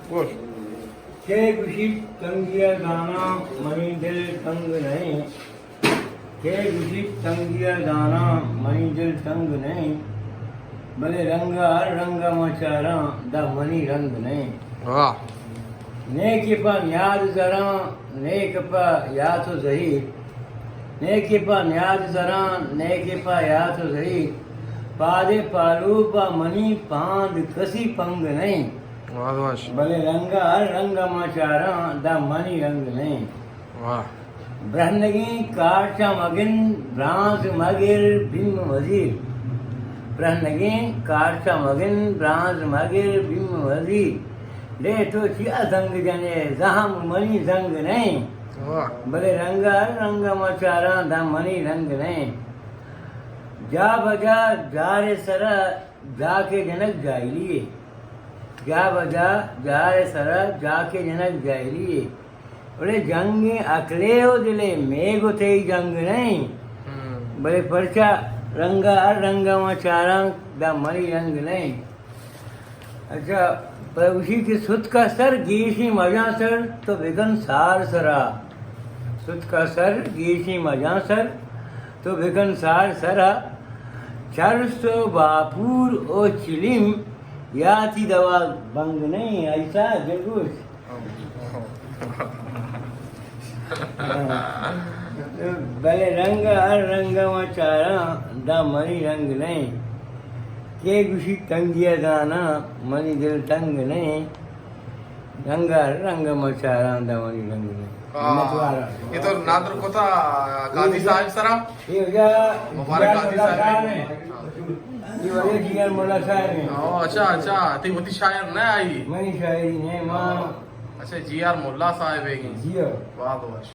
گوش۔ کہ گوشیت تنگی ءَ زاناں منی دل تنگ نئیں، کہ گوشیت تنگی ءَ زاناں منی دل تنگ نئیں، بلے رنگ ءَ ہر رنگ ءَ من چاراں داں منی رنگ نئیں۔ واہ۔ نئے کہ پہ نیاد زراں، نئے کہ پہ یات ءُ زہیر، نئے کہ پہ نیاد زراں، نئے کہ پہ یات ءُ زہیر، پاد ءِ پالو پہ منی پاند کسی پنگ نئیں۔ واہ واہ۔ بلے رنگ ءَ ہر رنگ ءَ من چاراں داں منی رنگ نئیں۔ واہ۔ برہنگیں کارچاں مگن برانز مگر بیم وزیر۔ برہنگیں کارچاں مگن برانز مگر بیم وزیر۔ لے تو چیا زنگ جنے زہم منی زنگ نئیں۔ واہ۔ بلے رنگ ءَ ہر رنگ ءَ من چاراں داں منی رنگ نئیں۔ جا بجا جار ءِ سرا جاکے جنگ جاہلی یے۔ جا بجا جار ءِ سرا جاکے جنگ جاہلی یے۔ بلے جنگ عقلے ءُ دلے، میگ ءُ تئی جنگ نئیں۔ ہم۔ بلے پرچا رنگ ءَ ہر رنگ ءَ من چاراں داں منی رنگ نئیں۔ اچھا، پہ گوشی کہ ستک ءَ سر گیشیں مجاں سر تو بکن سار سرا۔ ستک ءَ سر گیشیں مجاں سر تو بکن سار سرا۔ چرس ءُ باپور ءُ چلیم یاتی دوا بنگ نئیں، ایسا جنگوش۔ بلے رنگ ءَ ہر رنگ ءَ من چاراں داں منی رنگ نئیں۔ کہ گوشیت تنگی ءَ زاناں منی دل تنگ نئیں۔ رنگ ءَ ہر رنگ ءَ من چاراں داں منی رنگ نئیں۔ آہ۔ منتوار آں۔ اے تو نادر کتا قاضی صاحب سرا؟ اے واجہ مبارک جی آر قاضی ملا صاحب۔ صاحب ایں۔ اے واجہ جی آر ملا صاحب ایں۔ او، اچھا، اچھا، تئی وتی شاعر نہ آئی؟ منی شاعری نہ، ما۔ اچھا، جی آر ملا صاحب ایں۔ جی ہاں۔ واہ، واہ۔